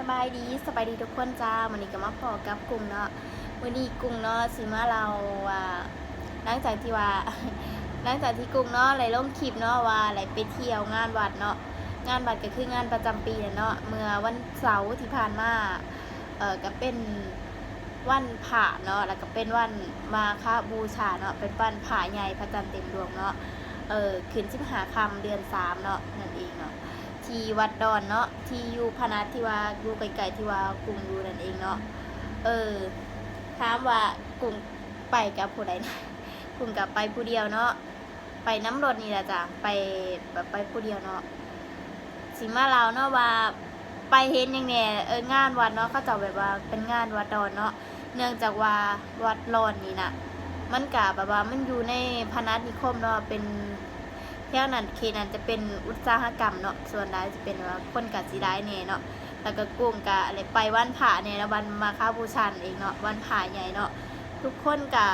ສະບາຍດີ ສະບາຍດີທຸກຄົນຈ້າ. ມື້ນີ້ກໍມາພໍ້ກັບກຸ້ງເນາະ. ມື້ນີ້ກຸ້ງເນາະ ຊິມາເລົ່າວ່າ ຫຼັງຈາກທີ່ວ່າ ຫຼັງຈາກທີ່ກຸ້ງເນາະ ໄດ້ລົງຄລິບເນາະ ວ່າໄດ້ໄປທ່ຽວງານວັດເນາະ. ງານວັດກໍຄືງານປະຈຳປີນັ້ນເນາະ. ເມື່ອວັນເສົາທີ່ຜ່ານມາ ເອີ ກໍເປັນ ວັນພະເນາະ ແລ້ວກໍເປັນວັນມາຄະບູຊາເນາະ ເປັນວັນພະໃຫຍ່ພະຈັນເຕັມດວງເນາະ ເອີ ຂຶ້ນສິບຫ້າຄ່ຳເດືອນສາມເນາະ ນັ້ນເອງເນາະ ທີ່ວັດດອນເນາະ ທີ່ຢູ່ພະນັດ ທີ່ວ່າຢູ່ໃກ້ໆ ທີ່ວ່າກຸ້ງຢູ່ນັ້ນເອງເນາະ. ເອີ ຖາມວ່າກຸ້ງໄປກັບຜູ້ໃດນະ? ກຸ້ງກໍໄປຜູ້ດຽວເນາະ. ໄປນຳລົດນີ້ລະຈ້າ ໄປແບບໄປຜູ້ດຽວເນາະ. ຊິມາເລົ່າເນາະວ່າໄປເຫັນຫຍັງແດ່ ເອີ ງານວັດເນາະ ເຂົາເຈົ້າແບບວ່າເປັນງານວັດດອນເນາະ. ເນື່ອງຈາກວ່າວັດດອນນີ້ນະ ມັນກະແບບວ່າມັນຢູ່ໃນພະນັດນິຄົມເນາະ ເປັນແຖວນັ້ນ ເຂດນັ້ນຈະເປັນອຸດສາຫະກຳເນາະ ສ່ວນຫຼາຍຈະເປັນແບບວ່າຄົນກະຊິຫຼາຍແດ່ເນາະ. ແລ້ວກໍກຸ້ງກະໄດ້ໄປວັນພະແດ່ ແລ້ວວັນມາຄະບູຊານັ້ນເອງເນາະ ວັນພະໃຫຍ່ເນາະ. ທຸກຄົນກະ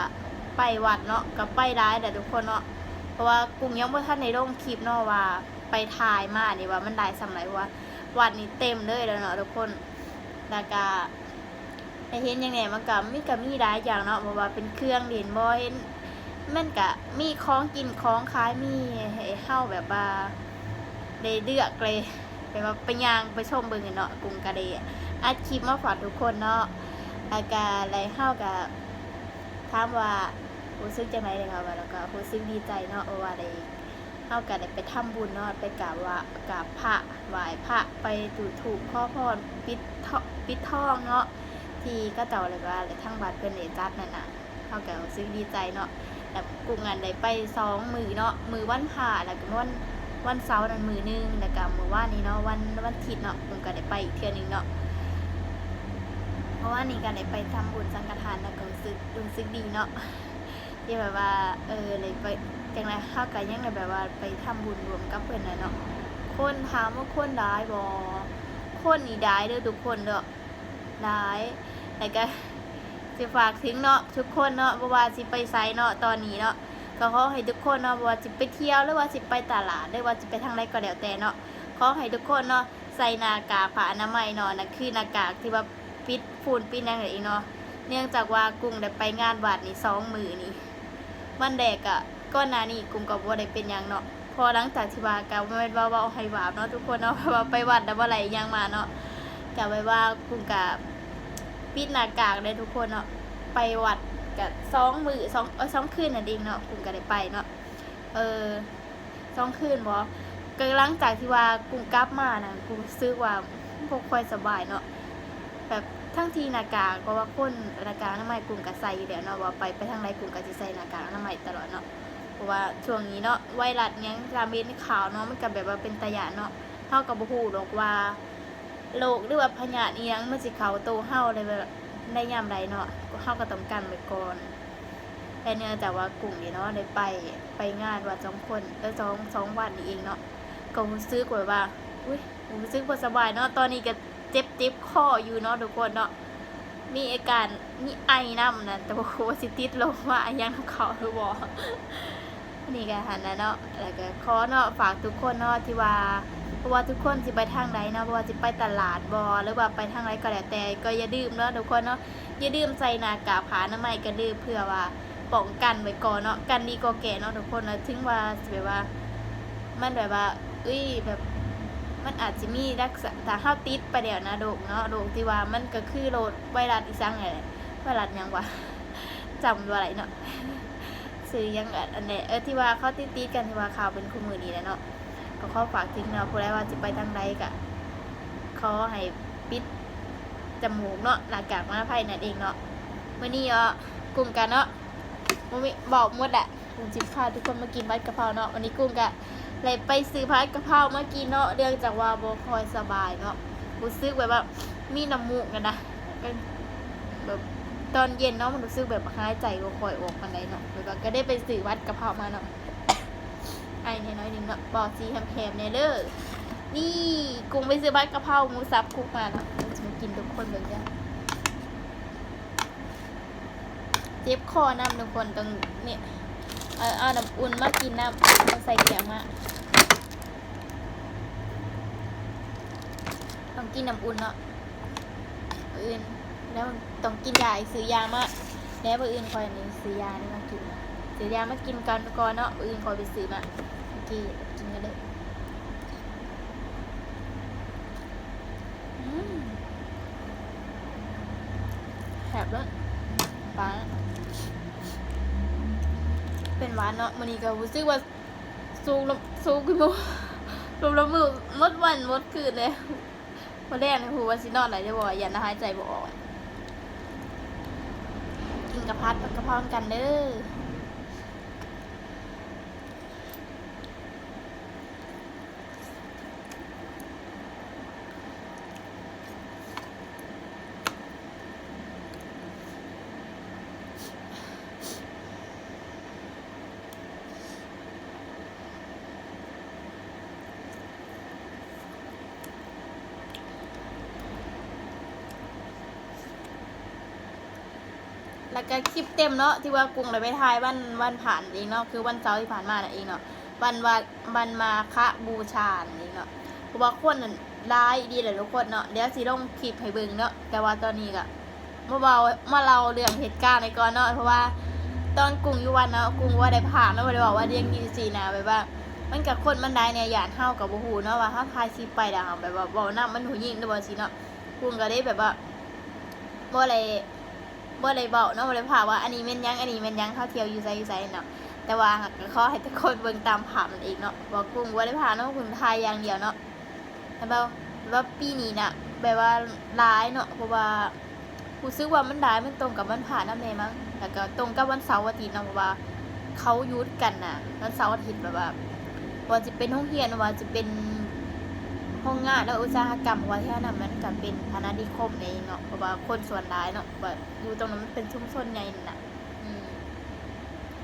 ໄປວັດເນາະ ກະໄປຫຼາຍແຫຼະທຸກຄົນເນາະ ເພາະວ່າກຸ້ງຍັງບໍ່ທັນໄດ້ລົງຄລິບເນາະວ່າໄປຖ່າຍມານີ້ວ່າມັນຫຼາຍສ່ຳໃດ ເພາະວ່າວັດນີ້ເຕັມເລີຍແຫຼະເນາະທຸກຄົນ. ແລ້ວກະໄດ້ເຫັນຫຍັງແດ່ ມັນກະມີ ກະມີຫຼາຍຢ່າງເນາະ ບໍ່ວ່າເປັນເຄື່ອງຫຼິ້ນບໍ ເຫັນ ມັນກະມີຂອງກິນຂອງຂາຍ ມີໃຫ້ເຮົາແບບວ່າໄດ້ເລືອກເລີຍ ແບບວ່າໄປຍ່າງໄປຊົມເບິ່ງເນາະ. ກຸ້ງກະໄດ້ອັດຄລິບມາຝາກທຸກຄົນເນາະ ແລ້ວກະໄດ້ ເຮົາກະ ຖາມວ່າຮູ້ສຶກຈັ່ງໃດເດ ເຮົາວ່າ ແລ້ວກໍຮູ້ສຶກດີໃຈເນາະ ເພາະວ່າໄດ້ ເຮົາກໍໄດ້ໄປທຳບຸນເນາະ ໄປກາບວ່າ ກາບພະ ໄຫວ້ພະ ໄປຈູດທູບຂໍພອນ ປິດທອງ ປິດທອງເນາະ ທີ່ເຂົາເຈົ້າ ຫຼືວ່າທາງວັດເພິ່ນໄດ້ຈັດນັ້ນນະ. ເຮົາກໍຮູ້ສຶກດີໃຈເນາະ ແລ້ວກຸ້ງຫັ້ນໄດ້ໄປສອງມື້ເນາະ ມື້ວັນພະ ແລ້ວກໍວັນ ວັນເສົານັ້ນມື້ໜຶ່ງ ແລ້ວກໍມື້ວານນີ້ເນາະ ວັນ ວັນທິດເນາະ ກຸ້ງກໍໄດ້ໄປອີກເທື່ອໜຶ່ງເນາະ. ເມື່ອວານນີ້ກໍໄດ້ໄປທຳບຸນສັງຄະທານ ແລ້ວກໍຮູ້ສຶກ ຮູ້ສຶກດີເນາະ ທີ່ແບບວ່າ ເອີ ໄດ້ໄປ ຈັ່ງໃດເຮົາກໍຍັງໄດ້ແບບວ່າໄປທຳບຸນຮ່ວມກັບເພິ່ນນະເນາະ. ຄົນ ຖາມວ່າຄົນຫຼາຍບໍ່? ຄົນນີ້ຫຼາຍເດີທຸກຄົນເດີ ຫຼາຍ. ແລ້ວກໍຊິຝາກເຖິງເນາະ ທຸກຄົນເນາະ ບໍ່ວ່າຊິໄປໃສເນາະ ຕອນນີ້ເນາະ ກໍຂໍໃຫ້ທຸກຄົນເນາະ ບໍ່ວ່າຊິໄປທ່ຽວ ຫຼືວ່າຊິໄປຕະຫຼາດ ຫຼືວ່າຊິໄປທາງໃດກໍແລ້ວແຕ່ເນາະ ຂໍໃຫ້ທຸກຄົນເນາະ ໃສ່ໜ້າກາກຜ້າອະນາໄມເນາະ ນັ້ນຄືໜ້າກາກທີ່ວ່າປິດຝຸ່ນປິດຫຍັງນັ້ນເອງເນາະ. ເນື່ອງຈາກວ່າກຸ້ງໄດ້ໄປງານວັດນີ້ສອງມື້ນີ້ ວັນແລກກະ ກ່ອນໜ້ານີ້ກຸ້ງກໍບໍ່ໄດ້ເປັນຫຍັງເນາະ ເພາະຫຼັງຈາກທີ່ວ່າ ກະບໍ່ແມ່ນວ່າເວົ້າໃຫ້ບາບເນາະທຸກຄົນເນາະ ເພາະວ່າໄປວັດແລ້ວບໍ່ໄດ້ຫຍັງມາເນາະ ກະແບບວ່າກຸ້ງກະປິດໜ້າກາກເດ້ທຸກຄົນເນາະ. ໄປວັດກະສອງມື້ ສອງ ເອີ ສອງຄືນນັ້ນເອງເນາະ ກຸ້ງກະໄດ້ໄປເນາະ ເອີ ສອງຄືນບໍ ກໍຫຼັງຈາກທີ່ວ່າກຸ້ງກັບມານະ ກຸ້ງຮູ້ສຶກວ່າບໍ່ຄ່ອຍສະບາຍເນາະ ແບບທັງທີ່ໜ້າກາກ ເພາະວ່າຄົນ ໜ້າກາກອະນາໄມກຸ້ງກໍໃສ່ຢູ່ແລ້ວເນາະ ວ່າໄປ ໄປທາງໃດກຸ້ງກໍຊິໃສ່ໜ້າກາກອະນາໄມຕະຫຼອດເນາະ ເພາະວ່າຊ່ວງນີ້ເນາະ ໄວຣັສຫຍັງ ຕາມເຫັນຂ່າວເນາະ ມັນກໍແບບວ່າເປັນຕາຢ້ານເນາະ ເຮົາກໍບໍ່ຮູ້ດອກວ່າ ໂລກ ຫຼືວ່າພະຍາດອີ່ຫຍັງມັນຊິເຂົ້າໂຕເຮົາໄດ້ແບບໃນຍາມໃດເນາະ ເຮົາກໍຕ້ອງກັນໄວ້ກ່ອນ. ແຕ່ເນື່ອງຈາກວ່າກຸ້ງນີ້ເນາະ ໄດ້ໄປ ໄປງານວັດສອງຄົນ ເອີ ສອງ ສອງວັດນີ້ເອງເນາະ ກໍຮູ້ສຶກແບບວ່າ ອຸ້ຍ ຮູ້ສຶກບໍ່ສະບາຍເນາະ ຕອນນີ້ກໍເຈັບ ເຈັບຄໍຢູ່ເນາະທຸກຄົນເນາະ ມີອາການ ມີໄອນຳນະ ແຕ່ບໍ່ຮູ້ວ່າຊິຕິດລົມມາອີ່ຫຍັງນຳເຂົາຫຼືບໍ່. ອັນນີ້ກໍຫັ້ນນະເນາະ ແລ້ວກໍຂໍເນາະ ຝາກທຸກຄົນເນາະ ທີ່ວ່າ ບໍ່ວ່າທຸກຄົນຊິໄປທາງໃດເນາະ ບໍ່ວ່າຊິໄປຕະຫຼາດບໍ ຫຼືວ່າໄປທາງໃດກໍແລ້ວແຕ່ ກໍຢ່າລືມເນາະທຸກຄົນເນາະ ຢ່າລືມໃສ່ໜ້າກາກຜ້າອະນາໄມກັນເດີ ເພື່ອວ່າປ້ອງກັນໄວ້ກ່ອນເນາະ ກັນດີກວ່າແກ້ເນາະທຸກຄົນເນາະ. ເຖິງວ່າຊິແບບວ່າ ມັນແບບວ່າ ເອີຍ ແບບ ມັນອາດຊິມີລັກສະ ຖ້າເຮົາຕິດໄປແລ້ວນະ ໂລກເນາະ ໂລກທີ່ວ່າ ມັນກໍຄືໂລກໄວຣັສອີ່ຫຍັງແຫຼະ ໄວຣັສຫຍັງວະ ຈຳບໍ່ໄດ້ເນາະ ຊື່ຫຍັງ ອັນ ອັນແຫຼະ ເອີ ທີ່ວ່າເຂົາຕິດໆກັນ ທີ່ວ່າຂ່າວເປັນຄູ່ມື້ນີ້ແຫຼະເນາະ. ກໍຂໍຝາກເຖິງເນາະ ຜູ້ໃດວ່າຊິໄປທາງໃດກໍຂໍໃຫ້ປິດຈະໝູກເນາະ ໜ້າກາກອະນາໄມນັ້ນເອງເນາະ. ມື້ນີ້ເນາະ ກຸ້ງກະເນາະ ບໍ່ມີ ເວົ້າໝົດແຫຼະ ກຸ້ງຊິພາທຸກຄົນມາກິນຜັດກະເພົາເນາະ. ວັນນີ້ກຸ້ງກະໄດ້ໄປຊື້ຜັດກະເພົາມາກິນເນາະ ເນື່ອງຈາກວ່າບໍ່ຄ່ອຍສະບາຍເນາະ ຮູ້ສຶກແບບວ່າມີນ້ຳມູກຫັ້ນນະ ແບບຕອນເຢັນເນາະ ມັນຮູ້ສຶກແບບຫາຍໃຈບໍ່ຄ່ອຍອອກປານໃດເນາະ ແບບວ່າກໍໄດ້ໄປຊື້ຜັດກະເພົາມາເນາະ. ໄອແດ່ໜ້ອຍໜຶ່ງເນາະ ເວົ້າຊິແຫບໆແດ່ເດີ. ນີ້ ກຸ້ງໄປຊື້ຜັດກະເພົາໝູສັບຄຸກມາເນາະ ເອົາມາກິນທຸກຄົນເບິ່ງເດີ. ເຈັບຄໍນຳທຸກຄົນ ຕ້ອງ ນີ້ ເອົາ ເອົານ້ຳອຸ່ນມາກິນນຳ ເອົາໃສ່ແກ້ວມາ ຕ້ອງກິນນ້ຳອຸ່ນເນາະ. ມື້ອື່ນ ແລ້ວຕ້ອງກິນຢາ ຊື້ຢາມາ ແລ້ວມື້ອື່ນຂ້ອຍນີ້ຊື້ຢານີ້ມາກິນ ຊື້ຢາມາກິນກ່ອນ ກ່ອນເນາະ ມື້ອື່ນຂ້ອຍໄປຊື້ມາ ໂອເຄ ກິນກັນເລີຍ. ອືມ ແຊບເດີ ປາ ເປັນຫວັດເນາະ ມື້ນີ້ກໍຮູ້ສຶກວ່າສູບ ສູບຄືໝູ່ ສູບລະມືໝົດວັນໝົດຄືນເລີຍ. ມື້ແລງນີ້ຮູ້ວ່າຊິນອນໄດ້ຫຼືບໍ່ ຢ້ານຫາຍໃຈບໍ່ອອກ. ກິນກະພັດ ປາກະເພົານຳກັນເດີ. ແລ້ວກະຄລິບເຕັມເນາະ ທີ່ວ່າກຸ້ງໄດ້ໄປຖ່າຍວັນ ວັນພະນັ້ນເອງເນາະ ຄືວັນເສົາທີ່ຜ່ານມານັ້ນເອງເນາະ ວັນວາ ວັນມາຄະບູຊານັ້ນເອງເນາະ ເພາະວ່າຄົນນັ້ນຫຼາຍອີ່ຫຼີແຫຼະທຸກຄົນເນາະ. ດຽວຊິລົງຄລິບໃຫ້ເບິ່ງເນາະ ແຕ່ວ່າຕອນນີ້ກະມາເວົ້າ ມາເລົ່າເລື່ອງເຫດການໄວ້ກ່ອນເນາະ ເພາະວ່າຕອນກຸ້ງຢູ່ວັດເນາະ ກຸ້ງບໍ່ໄດ້ພາກເນາະ ບໍ່ໄດ້ເວົ້າວ່າດຽງນີ້ຊີ້ນະ ແບບວ່າມັນກະຄົນມັນຫຼາຍແດ່ ຢ້ານເຮົາກະບໍ່ຮູ້ເນາະວ່າເຮົາຖ່າຍຄລິບໄປແລ້ວເຮົາແບບວ່າເວົ້ານຳມັນຜູ້ຍິງຫຼືບໍ່ຊີ້ເນາະ ກຸ້ງກະເລີຍແບບວ່າບໍ່ໄດ້ ບໍ່ໄດ້ເວົ້າເນາະ ບໍ່ໄດ້ພາກວ່າອັນນີ້ແມ່ນຫຍັງ ອັນນີ້ແມ່ນຫຍັງ ເຮົາທ່ຽວຢູ່ໃສ ຢູ່ໃສເນາະ ແຕ່ວ່າກໍຂໍໃຫ້ທຸກຄົນເບິ່ງຕາມພາບນັ້ນເອງເນາະ ວ່າກຸ້ງບໍ່ໄດ້ພາກເນາະ ກຸ້ງຖ່າຍຢ່າງດຽວເນາະ ແລ້ວແບບວ່າປີນີ້ນະ ແບບວ່າຫຼາຍເນາະ ເພາະວ່າຮູ້ສຶກວ່າມັນຫຼາຍ ມັນຕົງກັບວັນພະນຳແດ່ມັ້ງ ແລ້ວກໍຕົງກັບວັນເສົາອາທິດເນາະ ເພາະວ່າເຂົາຢຸດກັນນະ ວັນເສົາອາທິດ ແບບວ່າ ບໍ່ວ່າຊິເປັນໂຮງຮຽນ ບໍ່ວ່າຊິເປັນໂຮງງານ ຫຼືອຸດສາຫະກຳ ເພາະວ່າແຖວນັ້ນມັນກໍເປັນພານານິຄົມເດ້ເນາະ ເພາະວ່າຄົນສ່ວນຫຼາຍເນາະ ວ່າ ຢູ່ຕົງນັ້ນມັນເປັນຊຸມຊົນໃຫຍ່ນັ້ນນະ ອືມ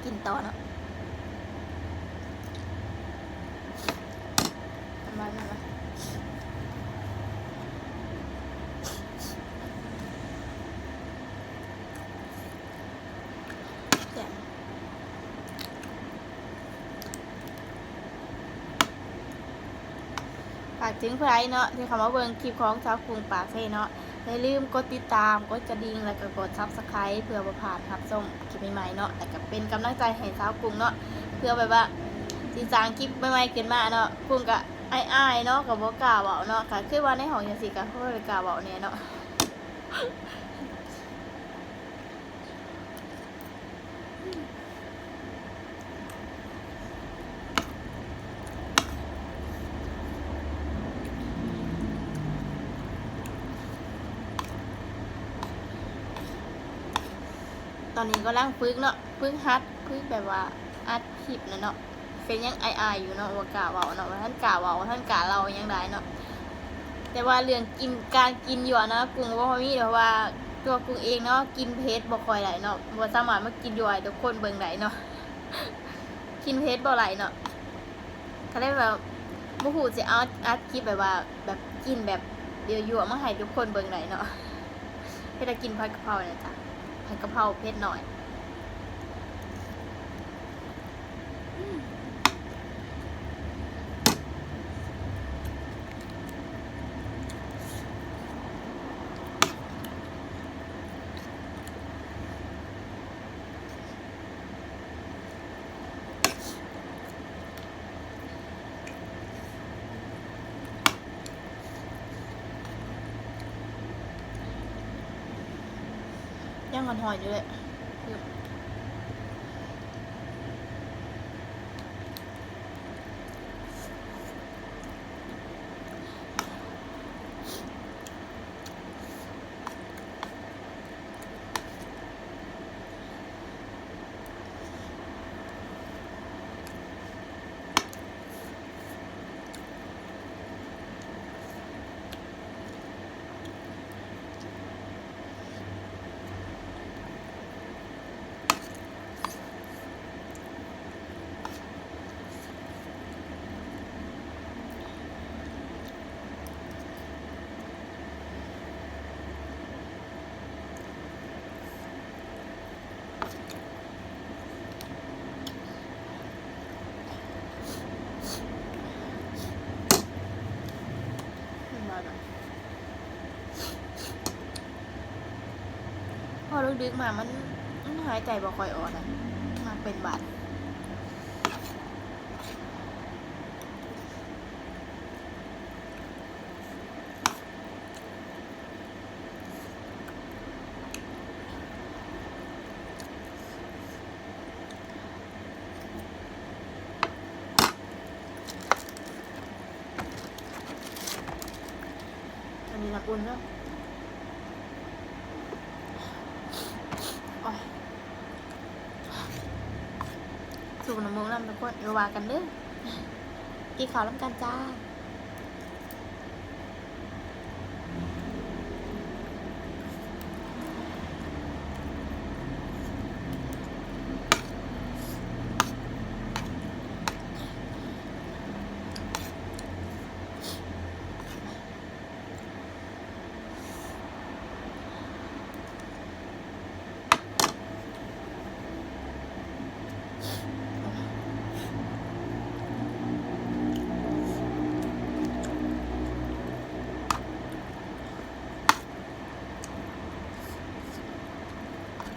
ກິນຕໍ່ເນາະ ອັນວ່າແມ່ນບໍ່ ແຊບ ຝາກເຖິງຜູ້ໃດເນາະ ທີ່ເຂົ້າມາເບິ່ງຄລິບຂອງສາວກຸ້ງປາກເຊເນາະ ຢ່າລືມກົດຕິດຕາມ ກົດກະດິ່ງ ແລ້ວກໍກົດ Subscribe ເພື່ອບໍ່ພາດຮັບຊົມຄລິບໃໝ່ໆເນາະ ແລ້ວກໍເປັນກຳລັງໃຈໃຫ້ສາວກຸ້ງເນາະ ເພື່ອແບບວ່າຊິສ້າງຄລິບໃໝ່ໆຂຶ້ນມາເນາະ ກຸ້ງກໍອາຍໆເນາະ ກໍບໍ່ກ້າເວົ້າເນາະ ກໍຄືວ່າໃນຫ້ອງຈັ່ງຊີ້ກໍບໍ່ໄດ້ກ້າເວົ້າແດ່ເນາະ. ຕອນນີ້ກຳລັງຝຶກເນາະ ຝຶກຫັດ ຄືແບບວ່າອັດຄລິບນະເນາະ ເປັນຫຍັງອາຍໆຢູ່ເນາະ ບໍ່ກ້າເວົ້າເນາະ ບໍ່ທັນກ້າເວົ້າ ບໍ່ທັນກ້າເລົ່າຫຍັງຫຼາຍເນາະ ແຕ່ວ່າເລື່ອງກິນ ການກິນຢູ່ຫັ້ນນະ ກຸ້ງບໍ່ຄ່ອຍມີດອກ ເພາະວ່າຕົວກຸ້ງເອງເນາະ ກິນເຜັດບໍ່ຄ່ອຍໄດ້ເນາະ ບໍ່ສາມາດມາກິນຢູ່ໃຫ້ທຸກຄົນເບິ່ງໄດ້ເນາະ ກິນເຜັດບໍ່ໄດ້ເນາະ ກໍເລີຍແບບບໍ່ຮູ້ຊິເອົາອັດຄລິບແບບວ່າ ແບບກິນແບບຍົວໆມາໃຫ້ທຸກຄົນເບິ່ງໄດ້ເນາະ ເຮັດໃຫ້ກິນຜັດກະເພົານີ້ຈ້ະ ຜັດກະເພົາເຜັດໜ້ອຍ. ຍັງຮ້ອນໆຢູ່ເລີຍ. ມັນວ່າແບບ ພໍດຶກໆມາມັນ ມັນຫາຍໃຈບໍ່ຄ່ອຍອອກນະ ມັກເປັນຫວັດ. ອັນນີ້ນ້ຳອຸ່ນເນາະ ໂອ້ຍ ສູບນ້ຳມູກນຳທຸກຄົນ ບໍ່ວ່າກັນເດີ້ ກິນເຂົ້ານຳກັນຈ້າ.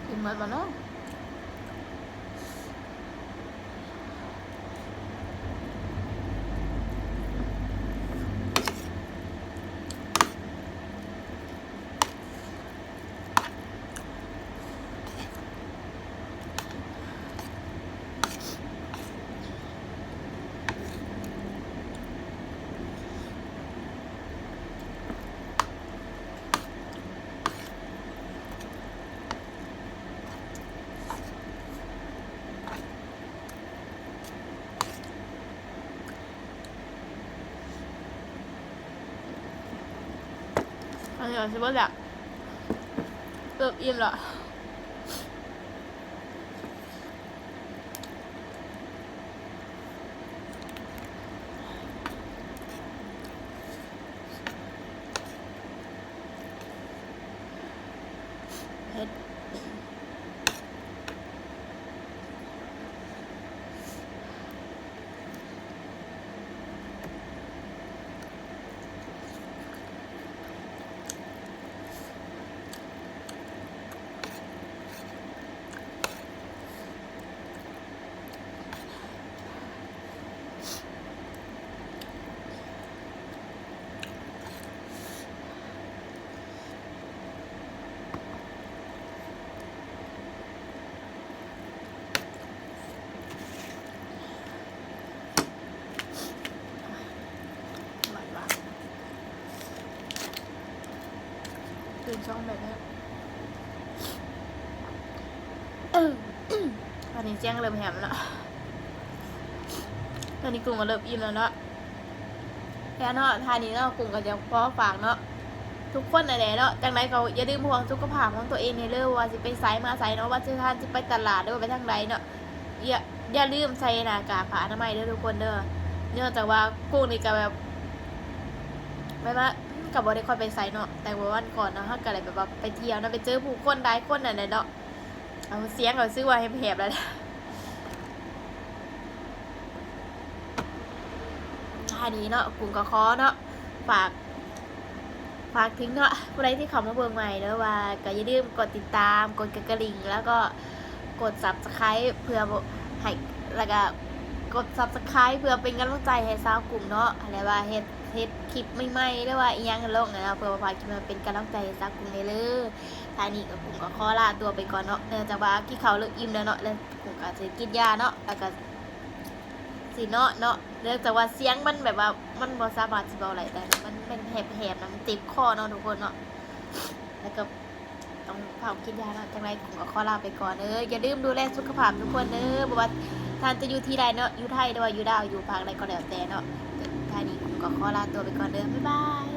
ກິນໝົດບໍ່ເນາະ? ອັນນີ້ກໍຊິເບິດລະ ເລີ່ມອີ່ມລະ. ເຜັດ. ອະໄລວະ ຕື່ນສອງແບບແລ້ວ. ຕອນນີ້ສຽງເລີ່ມແຫບແລ້ວເນາະ ຕອນນີ້ກຸ້ງກໍເລີ່ມອີ່ມແລ້ວເນາະ. ແລ້ວເນາະ ທ້າຍນີ້ເນາະ ກຸ້ງກໍຈະຂໍຝາກເນາະ ທຸກຄົນນັ້ນແຫຼະເນາະ ຈັ່ງໃດກໍຢ່າລືມຫ່ວງສຸຂະພາບຂອງຕົວເອງແດ່ເດີ ບໍ່ວ່າຊິໄປໃສມາໃສເນາະ ວ່າຊິທ່ານຊິໄປຕະຫຼາດ ຫຼືວ່າໄປທາງໃດເນາະ ຢ່າ ຢ່າລືມໃສ່ໜ້າກາກຜ້າອະນາໄມເດີທຸກຄົນເດີ. ເນື່ອງຈາກວ່າກຸ້ງນີ້ກໍແບບ ແບບວ່າ ກໍບໍ່ໄດ້ຄ່ອຍໄປໃສເນາະ ແຕ່ວ່າວັນກ່ອນເນາະ ເຮົາກໍໄດ້ແບບວ່າໄປທ່ຽວເນາະ ໄປເຈີຜູ້ຄົນຫຼາຍຄົນນັ້ນແຫຼະເນາະ. ເອົາ ສຽງກໍຮູ້ສຶກວ່າແຫບໆແລ້ວ ອັນນີ້ເນາະ ກຸ້ງກໍຂໍເນາະ ຝາກ ຝາກເຖິງເນາະ ຜູ້ໃດທີ່ເຂົ້າມາເບິ່ງໃໝ່ເດີ ວ່າກໍຢ່າລືມກົດຕິດຕາມ ກົດກະກະລິ່ງ ແລ້ວກໍກົດ Subscribe ເພື່ອໃຫ້ ແລ້ວກໍກົດ Subscribe ເພື່ອເປັນກຳລັງໃຈໃຫ້ສາວກຸ້ງເນາະ ແລະວ່າເຮັດ ເຮັດຄລິບໃໝ່ໆ ຫຼືວ່າອີ່ຫຍັງລົງຫັ້ນນະ ເພື່ອວ່າຝາກເປັນກຳລັງໃຈໃຫ້ສາວກຸ້ງແດ່ເດີ. ທ້າຍນີ້ກໍກຸ້ງກໍຂໍລາຕົວໄປກ່ອນເນາະ ເນື່ອງຈາກວ່າກິນເຂົ້າເລີ່ມອີ່ມແລ້ວເນາະ ແລ້ວກຸ້ງກໍຊິກິນຢາເນາະ ແລ້ວກໍຊິນອນເນາະ ເນື່ອງຈາກວ່າສຽງມັນແບບວ່າມັນບໍ່ສາມາດຊິເວົ້າໄດ້ ແຕ່ມັນ ມັນແຫບໆນະ ມັນເຈັບຄໍເນາະທຸກຄົນເນາະ ແລ້ວກໍຕ້ອງຟ້າວກິນຢາເນາະ. ຈັ່ງໃດກຸ້ງກໍຂໍລາໄປກ່ອນເດີ ຢ່າລືມດູແລສຸຂະພາບທຸກຄົນເດີ ບໍ່ວ່າທ່ານຈະຢູ່ທີ່ໃດເນາະ ຢູ່ໄທ ຫຼືວ່າຢູ່ລາວ ຢູ່ພາກໃດກໍແລ້ວແຕ່ເນາະ. ທ້າຍນີ້ກຸ້ງກໍຂໍລາຕົວໄປກ່ອນເດີ ບາຍບາຍ.